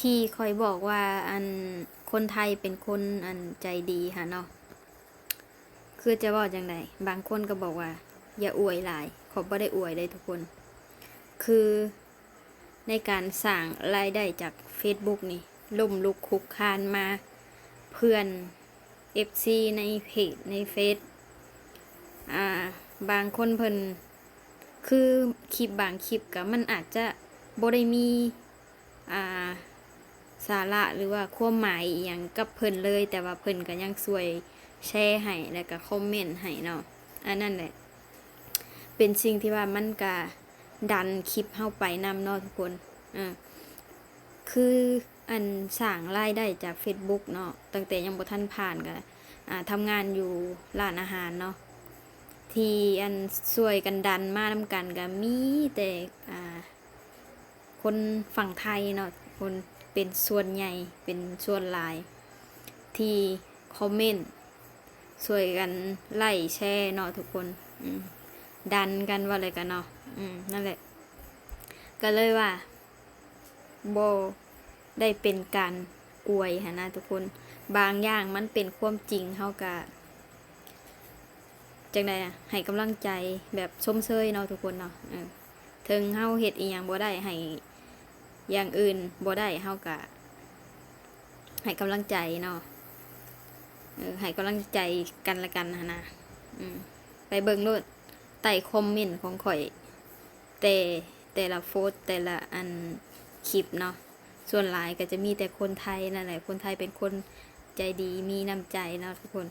ທີ່ຂ້ອຍບອກວ່າ ອັນ ຄົນໄທເປັນຄົນ ອັນ ໃຈດີຫັ້ນເນາະ ຄືຈະເວົ້າຈັ່ງໃດ? ບາງຄົນກໍບອກວ່າ ຢ່າອວຍຫຼາຍ. ຂ້ອຍບໍ່ໄດ້ອວຍເດ້ທຸກຄົນ. ຄືໃນການສ້າງລາຍໄດ້ຈາກເຟສບຸກນີ້ ລົ້ມລຸກຄຸກຄານມາ ເພື່ອນ ເອັຟຊີ ໃນເພຈ ໃນເຟສ ອ່າ ບາງຄົນເພິ່ນ ຄືຄລິບບາງຄລິບກໍມັນອາດຈະບໍ່ໄດ້ມີ ອ່າ ສາລະ ຫຼືວ່າຄວາມໝາຍອີ່ຫຍັງກັບເພິ່ນເລີຍ, ແຕ່ວ່າເພິ່ນກໍຍັງຊ່ວຍແຊໃຫ້ ແລ້ວກໍຄອມເມັນໃຫ້ເນາະ. ອັນນັ້ນແຫຼະ ເປັນສິ່ງທີ່ວ່າມັນກະດັນຄລິບເຮົາໄປນຳເນາະທຸກຄົນ. ເອີ ຄືອັນສ້າງລາຍໄດ້ຈາກເຟສບຸກເນາະ ຕັ້ງແຕ່ຍັງບໍ່ທັນຜ່ານກະ ອ່າ ທຳງານຢູ່ຮ້ານອາຫານເນາະ ທີ່ອັນຊ່ວຍກັນດັນມານຳກັນກະມີແຕ່ ອ່າ ຄົນຝັ່ງໄທເນາະ ຄົນເປັນສ່ວນໃຫຍ່ ເປັນສ່ວນຫຼາຍທີ່ຄອມເມັນ ຊ່ວຍກັນໄລ້ແຊເນາະທຸກຄົນ. ອືມ ດັນກັນວ່າແລ້ວກັນເນາະ. ອືມ ນັ້ນແຫຼະ ກໍເລີຍວ່າບໍ່ໄດ້ເປັນການອວຍຫັ້ນນະທຸກຄົນ. ບາງຢ່າງມັນເປັນຄວາມຈິງ ເຮົາກະ ຈັ່ງໃດນະ ໃຫ້ກຳລັງໃຈແບບຊົມເຊີຍເນາະທຸກຄົນເນາະ. ເອີ ເຖິງເຮົາເຮັດອີ່ຫຍັງບໍ່ໄດ້ ໃຫ້ຢ່າງອື່ນບໍ່ໄດ້ ເຮົາກະໃຫ້ກຳລັງໃຈເນາະ. ເອີ ໃຫ້ກຳລັງໃຈກັນລະກັນຫັ້ນນະ. ອືມ ໄປເບິ່ງໂລດໃຕ້ຄອມເມັນຂອງຂ້ອຍ ແຕ່ ແຕ່ລະໂພສ ແຕ່ລະອັນຄລິບເນາະ ສ່ວນຫຼາຍກໍຈະມີແຕ່ຄົນໄທນັ້ນແຫຼະ. ຄົນໄທເປັນຄົນໃຈດີ ມີນ້ຳໃຈເນາະທຸກຄົນ.